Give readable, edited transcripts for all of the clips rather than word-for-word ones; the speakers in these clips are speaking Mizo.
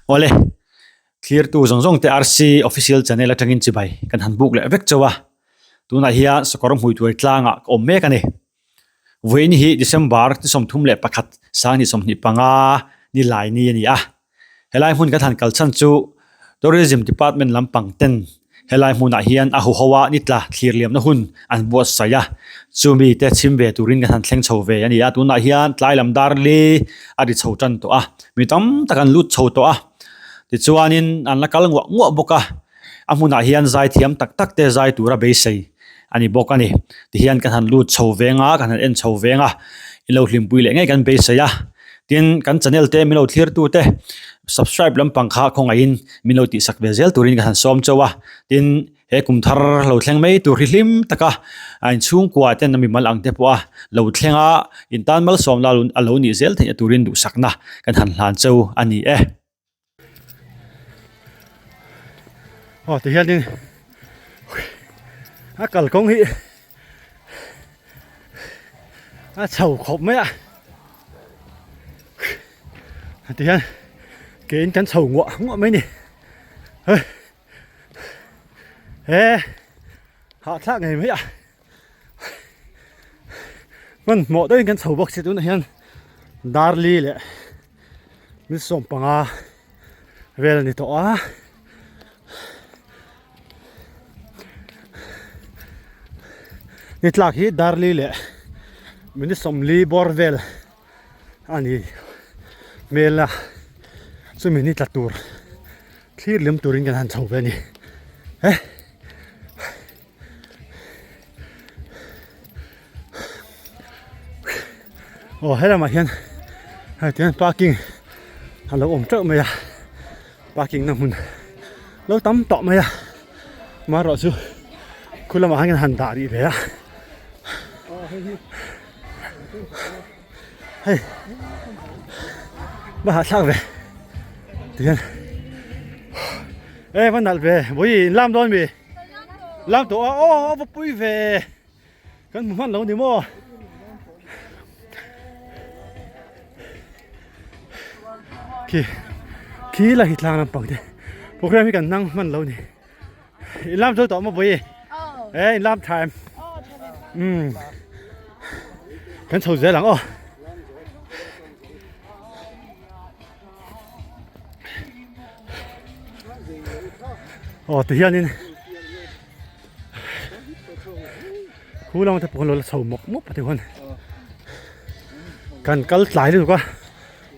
Awle, thlirtu zawng zawng te RC Official Channel atangin chibai kan han buk leh vek chauh a. Tunah hian sakawr hmuituai tlangah ka awm mek a ni. Vawiin hi December ni 31 sang 25 ni lai ni a ni a. Helai hmun kan han kal chhan chu Tourism Department lampang ten helai hmunah hian a huho a ni tla thlir liamna hun an buatsaih a, chumi te chhim ve turin kan han thleng chho ve a ni a, tunah hian tlai lam dar li a ri chho tan tawh a, mi tam tak an lut chho tawh a, tichuanin an la kal nguah nguah bawk a, a hmunah hian zai thiam tak tak te zai tura beisei a ni bawk a ni. Tihian kan han lut chho veng a, kan han en chho veng a, in lo hlimpui leh ngei kan beisei a. Tin, kan channel te min lo thlir tu te subscribe lampang kha khawngaihin min lo tihsak ve zel turin ka han sawm chauh a. Tin, he kum thar lo thleng mai tur hi hlim taka a inchhungkua ten a mimal ang te pawh a lo thleng a, intan malsawmna a lo nih zel theihna turin duhsakna kan han hlan chauh a ni e. Aw ti hianin a kalkawng hi a chho khawp mai a ti hian ke in kan chho nguah nguah mai a ni he hahthlak ngei mai a hmanhmawh deuhin kan chho bawk si tunah hian darli leh. Ni 15 vel a ni tawh a. Ni tlak hi Darli leh minute 40 bawr vel a ni hmel a chumi ni tla tur thlir lem turin kan han chho ve a ni e. Aw he lamah hian hei tihian parking a lo awm teuh mai a parking na hmun lo tam tawh mai a amaherawh chu khu lamah hian han dah rih ve a hei va hahthlak ve tihian e va nalh ve vawi in lam dawn mi. Lam tawh a aw va pui ve kan hmu hman lo ni maw khi khi la hi tlang lampang te program hi kan nang hman lo ni in lam zo tawh maw pui e in lam tha em um kan chho zel ang aw Aw ti hianin khu lamah te pawh lo la chho mawp mawp a ti huan kan kal tlai lutuk a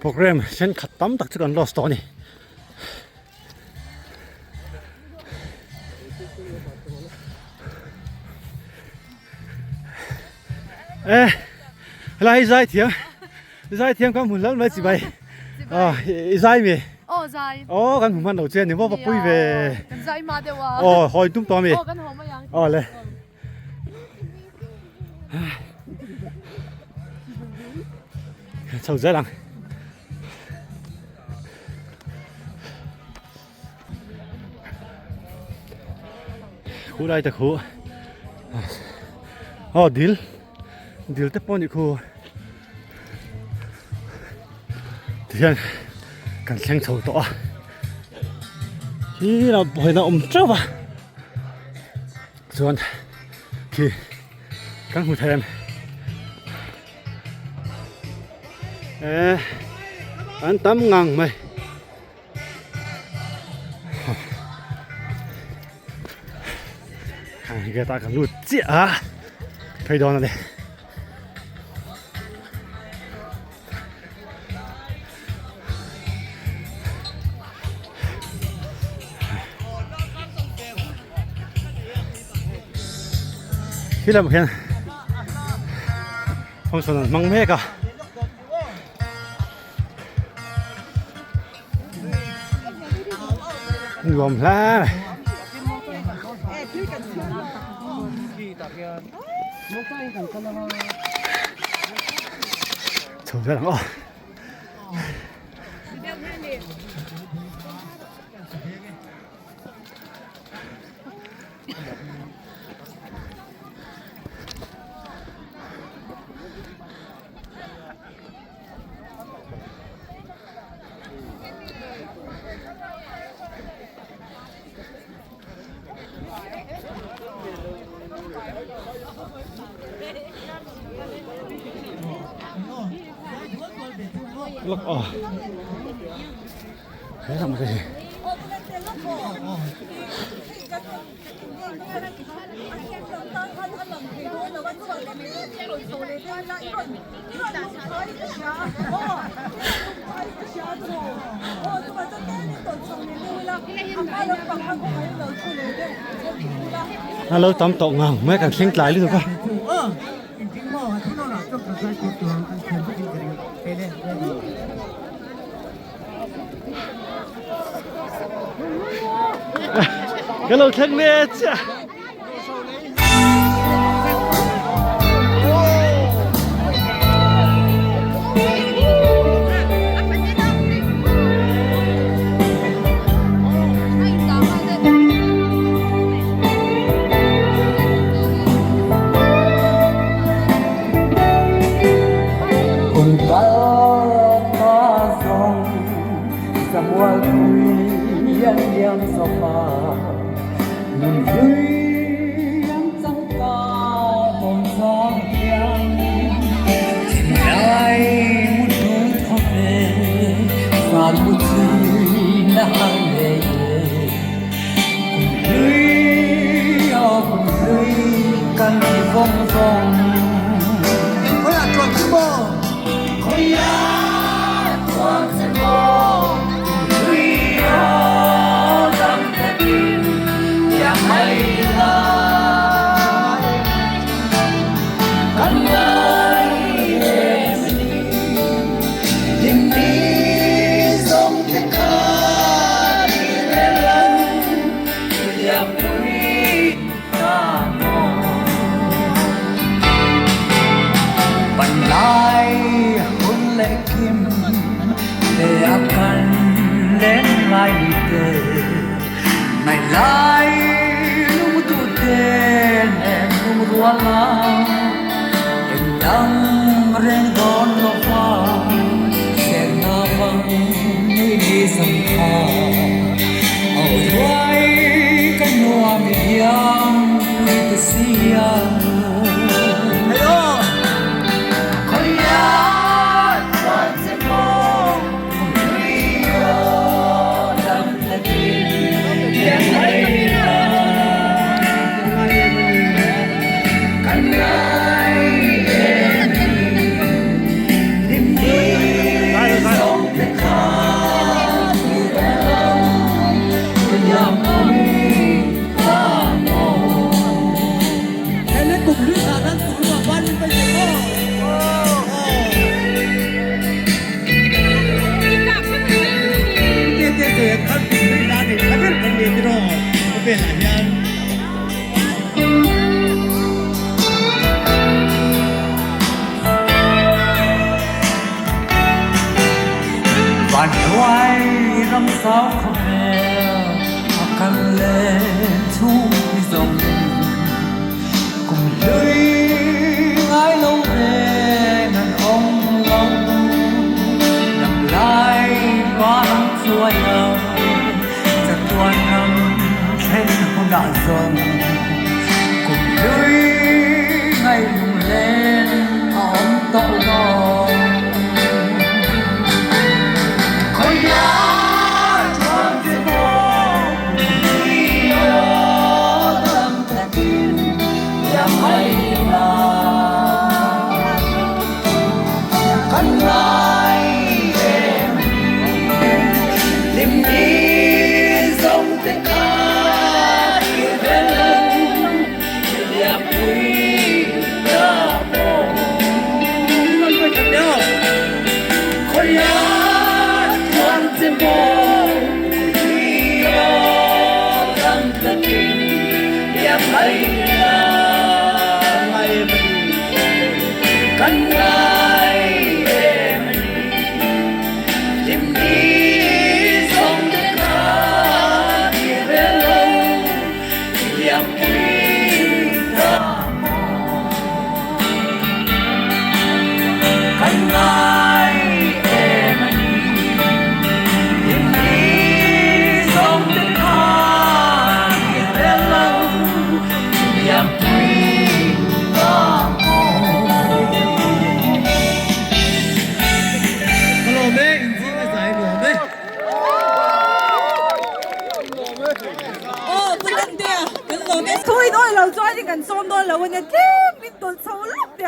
program thenkhat tam tak chu kan lost tawh a ni. E helai hi zai thiam. Zai thiam kan hmu hlal mai chi bai. Ah i zai mi? Aw zai. Aw kan hmu hman lo che ni maw va pui ve. Kan zai ma deuh a. Aw hawi tum tawh mi? Aw kan haw mai ang. Aw le. Chho zel ang. Khu lai te khu. Aw dil. Dil te pawh a nih khu. Tihian kan thleng chho tawh a khi lam pawh hian a awm teuh a chuan khi kan hmu thei em eh an tam ngang mai gate ah kan lut chiah a phei dawn a ni. Khi lamah khian function an hmang mek a. Nuam hle mai. Chho zel ang aw. Lawk aw he lam te hi. A lo tam tawh ngang mai kan thleng tlai lutuk a. Ka lo thleng ve chiah.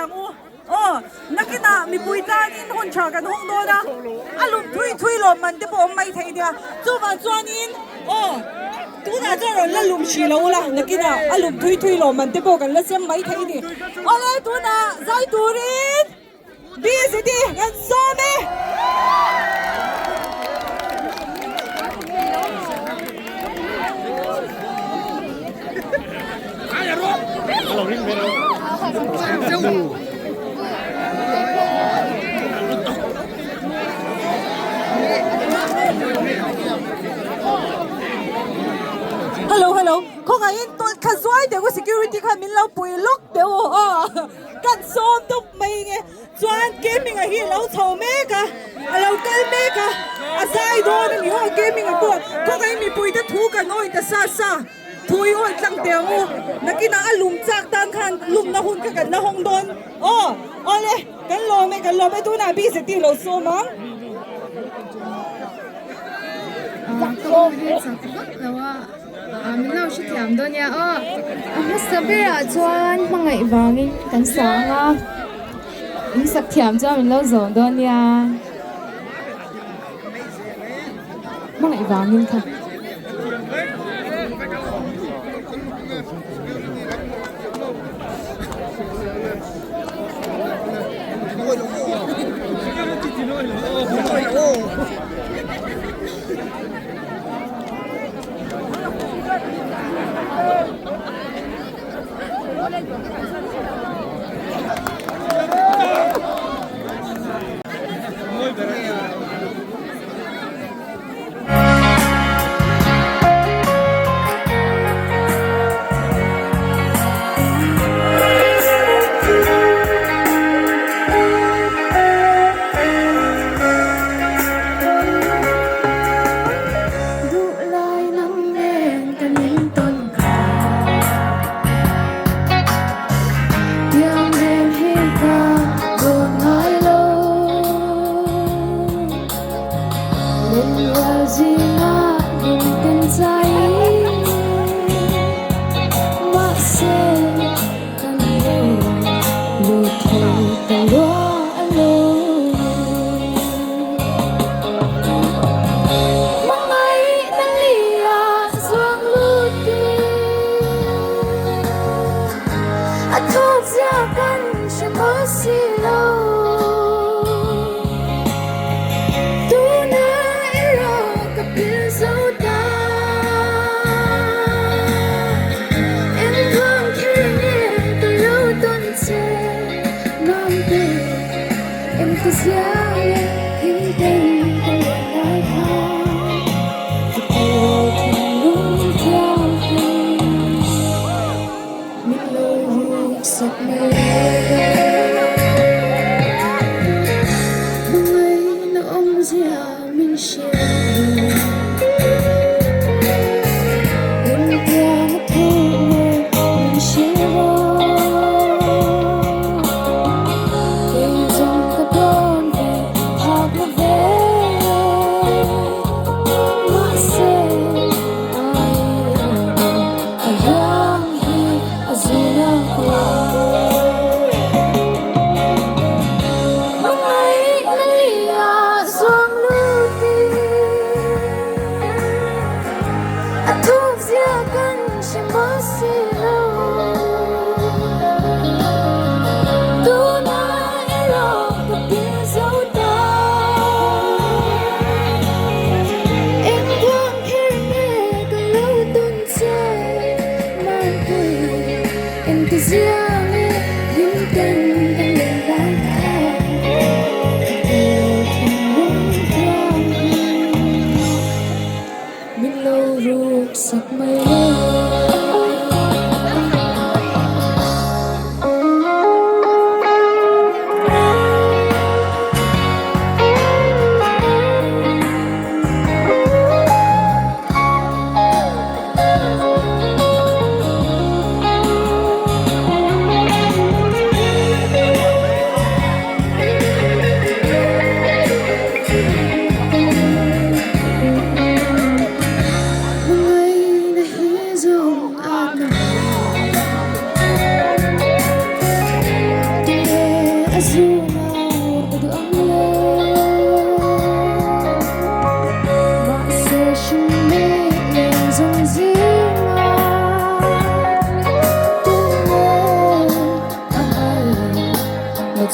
ang u. Aw, nakinah mipui tanin hun tha kan hawng dawn a, a lum thui thui lawm man te pawh awm mai thei nia. Chuvang chuanin aw, tunah chuan rawn la lum hrih lo ula, nakinah a lum thui thui lawm man te pawh kan la sem mai thei a ni. Awle, tunah zai turin BZD kan sawm e! Hello hello khawngaihin tawlh thla zuai deuh u security khan min lo pui lawk deuh u aw kan sawm tawp mai nge chuan gaming a hi a lo chho mek a a lo kal mek a a zai dawn a ni aw gaming a pawh khawngaihin mipui te thu kan awih ta sa sa. Thui awih tlang teh ang u. Nakinah a lum chak tan khan lumna hun kha kan la hawng dawn. Aw, awle, kan lawm e, kan lawm e, tunah BZT lo sawm ang. Ka aw hi chak vak lo a, min lo hrethiam dawn nia aw. A hmasa berah chuan hmangaih vangin kan sa ang a, in sak thiam chuan min lo zawm dawn nia. Hmangaih vangin kha.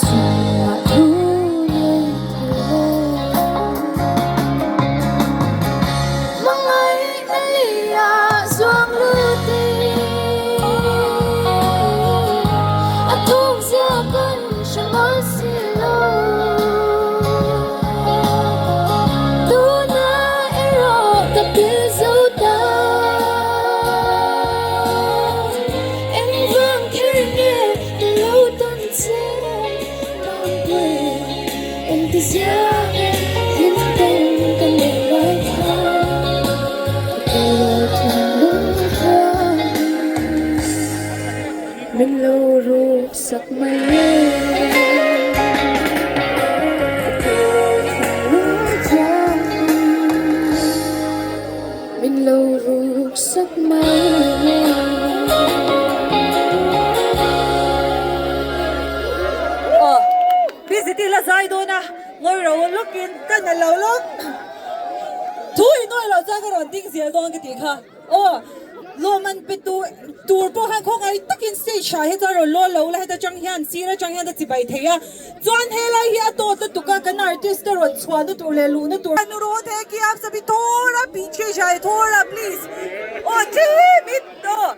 chungah thu nei thei lo. Hmangaihna lia zuang lut in a thukzia kan hre mawl si lo. Tuna erawh ka pil zo ta. Engvang kher nge ka lo tawn che Mangpui engti ziang e hlim ten ka leh lai kha ka tirawl thinlung khan min lo ruk sak mai e ka tirawl thinlung khan Min lo ruk sak mai e. Aw, busy ti la zai dawn a, ngawi ro lawkin ka na lo lawk. Thu i nawi loh chuan ka rawn ding zel dawn ka tih kha. Aw, lawmman pe tu tur pawh khan khawngaih takin stage ah hi chuan rawn lawl lo la, heta tang hian sir atang hian a chibai thei a. Chuan helai hi a tawt lutuk a, kan artist te rawn chhuahna tur leh luhna tur. Anurod hai ki aap sabhi thoda piche jaye thoda please aw tlem in aw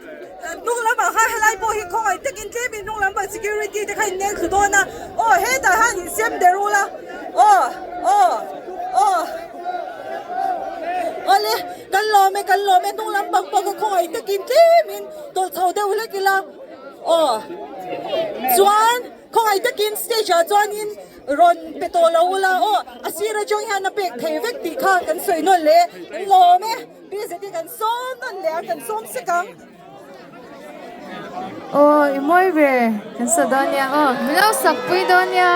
hnung lamah khan helai pawh hi khawngaih takin tlem in hnung lam pawh security te kha in nek thlu dawn a aw hetah hian in sem der ula aw aw aw awle kan lawm e kan lawm e hnung lam pang pawh kha khawngaih takin tlem in tawlh chho deuh hlek ila aw chuan. Khawngaih takin stage ah chuanin rawn pe tawh lo ula aw, a sir atang hian a pek thei vek tih kha kan sawi nawn leh kan lawm e, BZT kan sawm nawn leh a kan sawm sek ang. Aw i mawi ve, kan sa dawn nia aw, min lo sak pui dawn nia.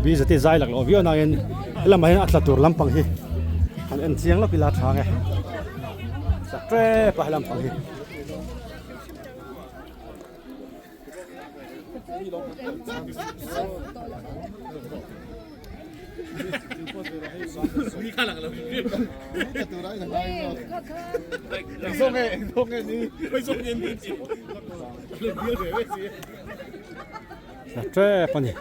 Bizati zai lak loh viau nangin helamah hian a tla tur lampang hi han en chiang lawk ila tha nge tla tep a helampang hi. Tla tep a ni.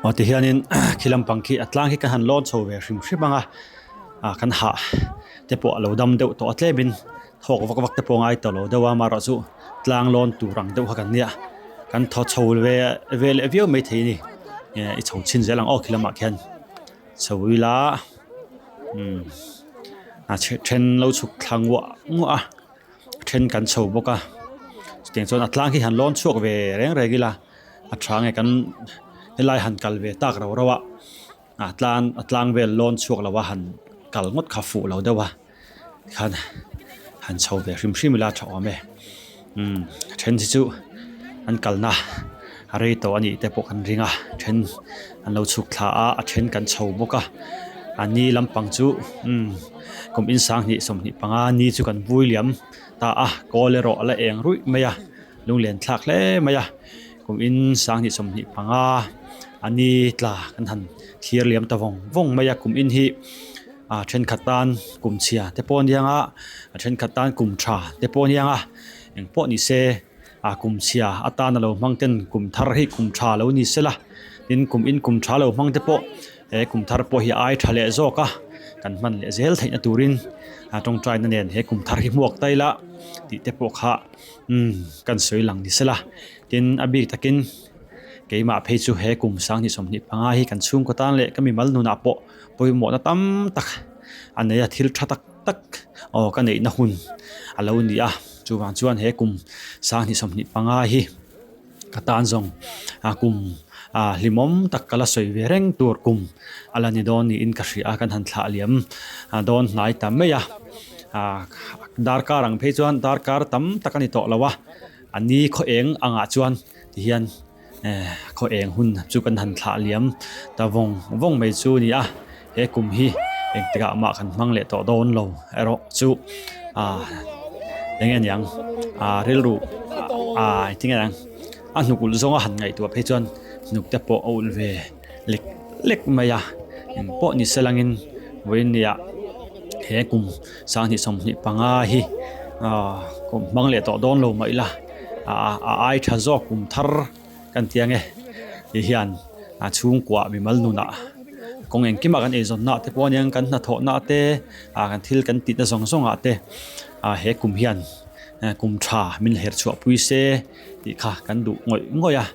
Aw ti hianin khi lampang khi a tlang hi kan han lawn chho ve hrim hrim ang a ah kan hah te pawh a lo dam deuh tawh a tlemin thawk vak vak te pawh a ngai tawh lo deuh a amaherawhchu tlang lawn tur ang deuh kha kan nia. kan thaw chho ve ve leh viau maithei a ni i chho chhin zel ang aw khi lamah khian chho ila umm a then lo chhuk thla nguah nguah a then kan chho bawk a chutiang chuan a tlang hi han lawn chhuak ve reng reng ila a tha nge kan helai han kal ve tak rau rau a a tlang a tlang vel lawn chhuak lo a han kal ngawt kha fuh lo deuh a tikhan han chho ve hrim hrim ila a tha awm e umm a then hi chu an kalna a rei tawh a nih te pawh kan ring a then an lo chhuk thla a a then kan chho bawk a a ni lampang chu umm kum in 20 25 ni chu kan vui liam ta a kawl erawh a la eng ruih mai a lunglen thlak hle mai a kum in 20 25 a ni tla kan han thlir liam ta vawng vawng mai a kum in hi a thenkhat tan kum chhia te pawh a niang a a thenkhat tan kum tha te pawh a niang a engpawh ni se a kum chhia atana lo hmang ten kum thar hi kum tha lo ni sela tin kum in kum tha lo hmang te pawh he kum thar pawh hi a ai tha leh zawk a kan hman leh zel theihna turin a tawngtai na nen he kum thar hi hmuak ta ila tih te pawh kha umm kan sawi lang ni sela tin a bik takin keimah phei chu he kum 2025 hi kan chhungkaw tan leh ka mimal nunah pawh pawimawhna tam tak a nei a thil tha tak tak aw ka neihna hun a lo ni a chuvang chuan he kum 2025 hi ka tan zawng a kum a hlimawm tak ka la sawi ve reng tur kum a la ni dawn niin ka hria a kan han thlah liam a dawn hnai ta mai a ah darkar ang phei chuan darkar tam tak a ni tawh lo a a ni khaw eng angah chuan tihian. Eh khaw eng hun chu kan han thlah liam ta vawng vawng mai chu a ni a he kum hi engtikah mah kan hmang leh tawh dawn lo erawh chu ah eng nge niang ah rilru ah engtin nge niang a hnuk ulh zawnga han ngaihtuah phei chuan hnuk te pawh a ulh ve lek lek mai a engpawh ni se langin vawiin nia he kum 2025 hi ah kum hmang leh tawh dawn lo mah ila a ai tha zawk kum thar kan ti ange ti hian a chhungkua mimal nunah kawng engkimah kan eizawnna te pawh aniang kan hnathawhna te ah kan thil kan tihna zawng zawngah te ah he kum hian kum tha min her chhuah pui se tih kha kan duh ngawih ngawih a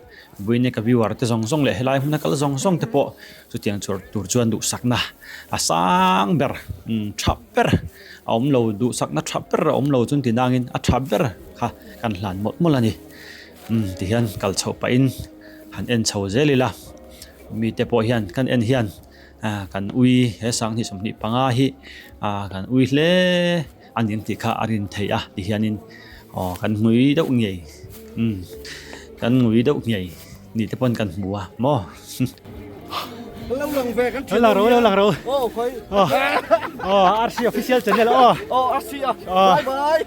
vawiin ka viewer te zawng zawng leh helai hmuna kal zawng zawng te pawh chutiang tur chuan duhsakna a sang ber tha ber. A awm lo duhsakna tha ber a awm lo chuan ti nangin a tha ber kha kan hlan mawlh mawlh a ni. Umm tihian kal chhoh pahin han en chho zel ila mite pawh hian kan en hian ah kan ui he 2025 hi ah kan ui hle a ni ang tih kha a rin theih a tihianin aw kan ngui deuh ngei umm kan ngui deuh ngei ni te pawn kan hmu a maw. Lo lang ve kan thin. Lo lang ro lo lang ro. Oh khoi. Oh. Oh RC official channel oh. Oh RC ah. Bye bye.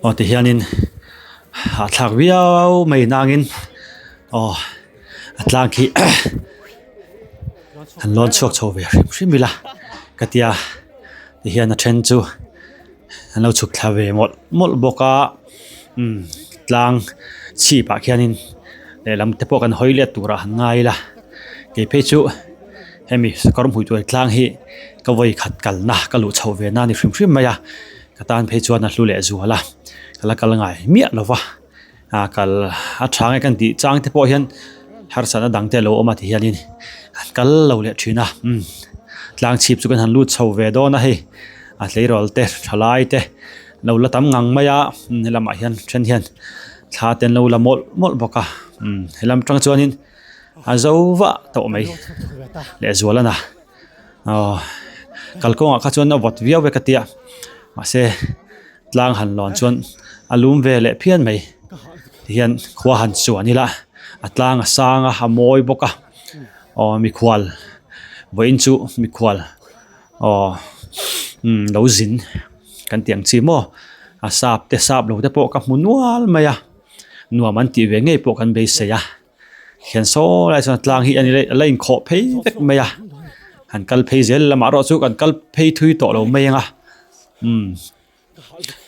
Aw ti hianin a thlak viau mai nangin aw a tlang khi an lawn chhuak chho ve hrim hrim ila ka tia ti hian a then chu an lo chhuk thla ve mawlh mawlh bawk a umm tlang chhip ah khianin lehlam te pawh kan hawi let turah han ngai ila kei phei chu hemi sakawr hmui tuai tlang hi ka vawi khat kalna ka luh chhoh ve na a ni hrim hrim mai a ka tan phei chuan a hlu leh zual a ka la kal ngai miah lo va. A kal a tha nge kan tih chang te pawh hian harsatna dang te a lo awm a ti hianin an kal lo leh thin a umm tlang chhip chu kan han lut chho ve dawn a hei a tleirawl te thalai te lo la tam ngang mai a umm helamah hian then hian thla te an lo la mawlh mawlh bawk a umm helam tang chuanin a zo vah tawh mai lehzual a na aw kalkawngah kha chuan a vawt viau e ka tia mahse. Tlang han lawn chuan a lum ve leh phian mai tihian khua han chuan ila a tlang a sang a a mawi bawk a aw mikhual vawiin chu mikhual aw umm lo zin kan tih ang chi maw a sap te sap lo te pawh ka hmu nual mai a nuam an tih ve ngei pawh kan beisei a. Hian saw lai chuan tlang hi a ni a la inkhawh phei vek mai a han kal phei zel lamah erawh chu kan kal phei thui tawh lo mai ang a umm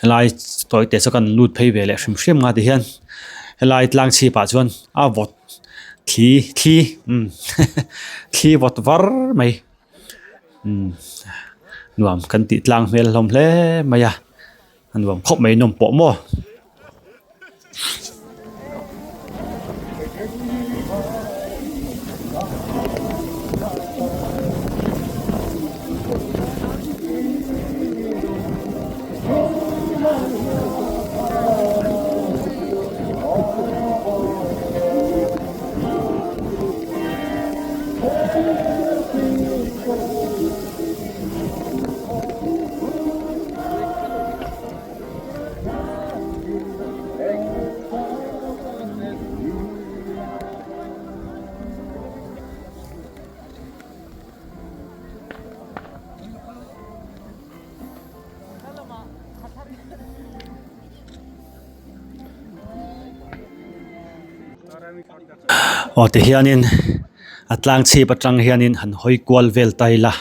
helai tawi te chu kan lut phei ve leh hrim hrim nga tihian helai tlang chhip ah chuan a vawt thli thli umm thli vawt var mai umm. Nuam kan tih tlang hmel hlawm hle mai a, a nuam khawp mai nawm pawh maw. Aw ti hianin a tlang chhip atang hianin han hawi kual vel ta ila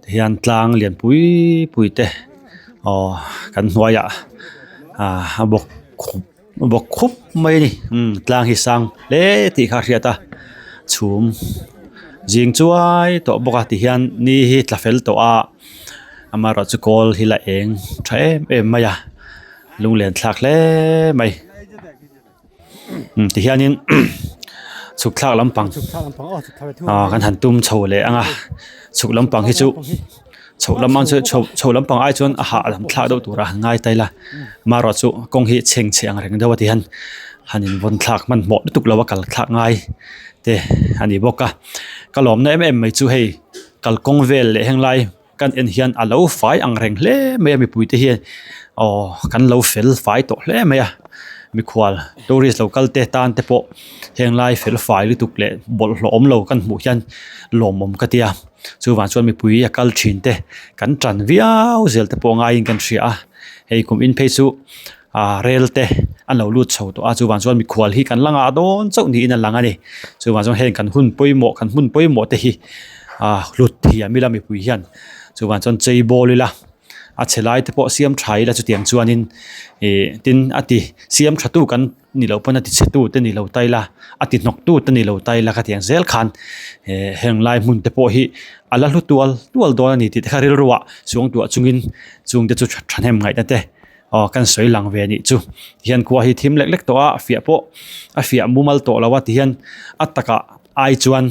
tihian tlang lian pui pui te aw kan hnuaiah ah a bawk khup a bawk khup mai a ni umm tlang hi sang hle tih kha a hriat a chhum zing chuai tawh bawk a tihian ni hi tla fel tawh a amaherawh chu kawl hi la eng tha em em mai a lunglen thlak hle mai. Ti hianin chhuk thlak lampang ah kan han tum chho leh ang a chhuk lampang hi chu chhoh lam ang chu chho chho lampang ai chuan a hah lam thlak deuh tur a han ngai ta ila amaherawh chu kawng hi chheng chhe ang reng deuh a ti hian han invawn thlak hmanhmawh lutuk lo a kal thlak ngai te a ni bawk a ka lawmna em em mai chu hei kalkawng vel leh henglai. Kan en hian a lo fai ang reng hle mai a mipui te hian aw kan lo fel fai tawh hle mai a mikhual tourist lo kal te tan te pawh heng lai fel fai lutuk leh bawlhhlawh awm lo kan hmuh hian lawmawm ka tia chuvang chuan mipui a kal thin te kan tan viau zel te pawh ngaiin kan hria a hei kum in phei chu ah rel te an lo lut chho tawh a chuvang chuan mikhual hi kan la ngah dawn chauh niin a lang a ni chuvang chuan heng kan hun pawimawh kan hmun pawimawh te hi ah hlut thiam ila mipui hian chuvang chuan chei bawl ila a chhe lai te pawh siam tha ila chutiang chuanin ih tin a ti siam tha tu kan ni loh pawn a ti chhe tu te ni lo ta ila a ti hnawk tu te ni lo ta ila ka tiang zel khan eh heng lai hmun te pawh hi a la hlu tual tual dawn a ni tih te kha rilruah suangtuah chungin chungte chu thahnem ngaihna te. Aw kan sawi lang ve anih chu tihian khua hi thim lek lek tawh a a fiah pawh a fiah mumal tawh lo a tihian a takah ai chuan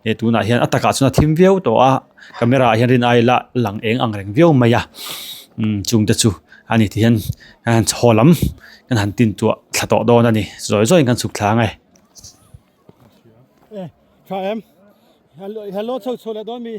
eh tunah hian a takah chuan a thim viau tawh a camera ah hian rin ai la lang eng ang reng viau mai a umm chung te chu ani tihian haw lam kan han tin tuah thla tawh dawn a ni zawi zawiin kan chhuk thla ang e. Tha em hello chho chho leh dawn mi.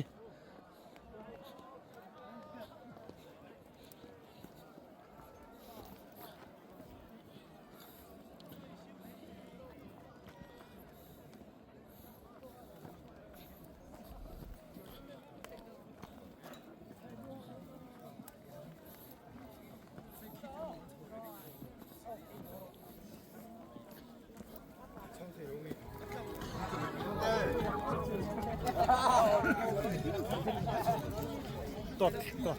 Tawt tawt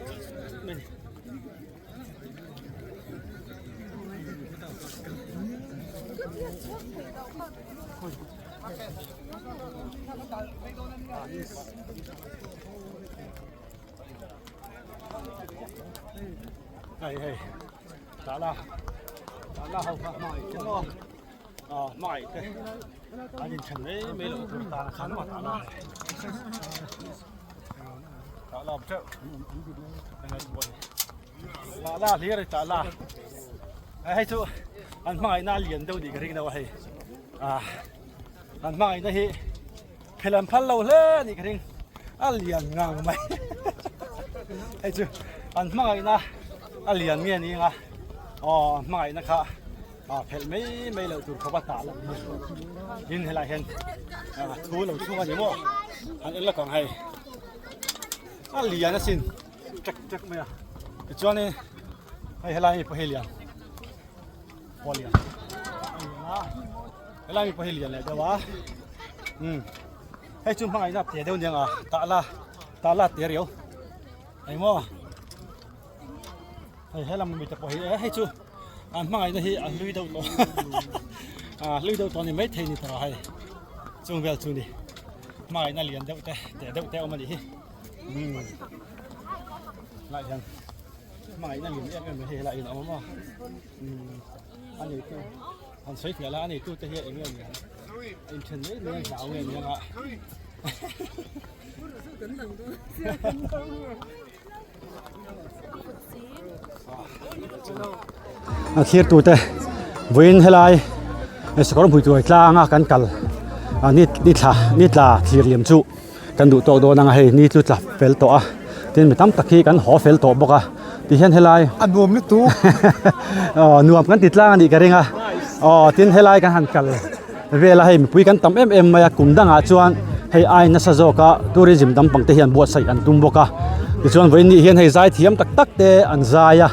mai. Hei hei tah la tah la ho kha hmangaih te maw aw hmangaih te an inthen mai mai loh tur tan khan maw tah la tah la awm teuh tah la hlir a ni tah la hei chu an hmangaihna a lian deuh nih ka ring deuh a hei ah an hmangaihna hi. Phel an phal lo hle a nih ka ring a lian ngang mai hei chu an hmangaihna a lian nge ni anga aw an hmangaihna kha ah phelh mai mai loh tur khawp a tah loh hi tin helai hian ah thu lo chhung a ni maw an en lawk ang hei a lian asin tek tek mai a tichuanin hei helai mi pawh hi lian pawh lian a helai mi pawh hi lian leh deuh a umm hei chu hmangaihna te deuh aniang a tah la tah la te riau engmaw hei helam ami te pawh hi e hei chu an hmangaihna hi a hlui deuh tawh a hlui deuh tawh a ni maithei ni tawh hei chung vel chu ni hmangaihna lian deuh te te deuh te a awm a nih hi umm. Helaiah hian hmangaihna lian em em mai hei helaiah hian a awm a umm a neitu han sawi fiah la a neitu te hi eng nge ni ang a inthen mai mai a hlau nge ni ang a. A thlirtute vawiin helai sakawr hmui tuai tlanga kan kal ni ni thla ni tla thlir liam chu kan duh tawk dawn ang a hei ni chu tla fel tawh a tin mi tam tak hi kan haw fel tawh bawk a tihian helai a nuam lutuk aw nuam kan ti tlang a nih ka ring a aw tin helai kan han kal Vela hei mipui kan tam em em mai a, kum dangah chuan hei ai nasa zawka tourism dang pang te hian buatsaih an tum bawk a, tichuan vawiin nih hian hei zai thiam tak tak te an zai a,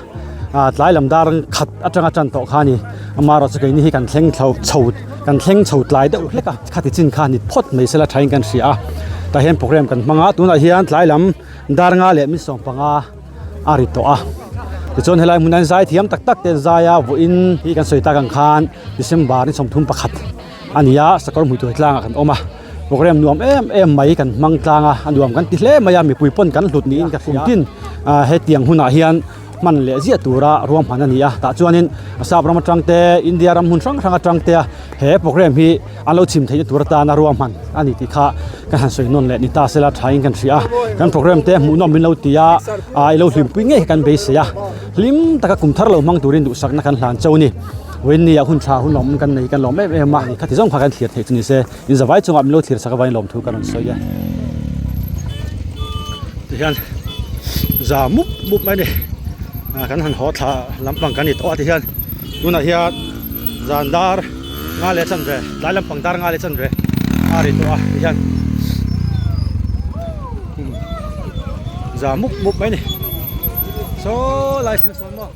ah tlai lam dar khat atanga tan tawh kha a ni, amaherawhchu keini hi kan thleng chho chho kan thleng chho tlai deuh hlek a, khati chin kha ni phawt mai sela thain kan hria a, tah hian program kan hmang a, tunah hian tlai lam dar nga leh mi sawmpanga. a ri tawh a tichuan helai hmunah hian zai thiam tak tak te an zai a vawiin hi kan sawi tak ang khan December ni 31 a ni a sakawr hmui tuai tlangah kan awm a program nuam em em mai kan hmang tlang a a nuam kan ti hle mai a mipui pawn kan hlut niin ka hria kum tin ah hetiang hunah hian hman leh ziah tura ruahman a ni a tah chuanin Assam ram atang te India ram hmun hrang hrang atang te a he program hi an lo chhim theihna tur atana ruahman a ni tih kha kan han sawi nawn leh ni ta sela thain kan hria a kan program te hmuhnawm min lo ti a ah i lo hlimpui ngei kan beisei a hlim taka kum thar lo hmang turin duhsakna kan hlan chauh a ni vawiin ah hun tha hun lawm kan nei kan lawm em em a khati zawng kha kan thlir theih chu ni se in zavai chungah min lo thlir sak avangin lawmthu kan rawn sawi a tihian za mup mup mai a ni ah kan han haw thla lampang kan ni tawh a tihian tunah hian zan dar Nga leh chanve tlai lampang dar nga leh chanve a ri tawh a ti hian za mup mup mai a ni saw lai thleng sawn maw.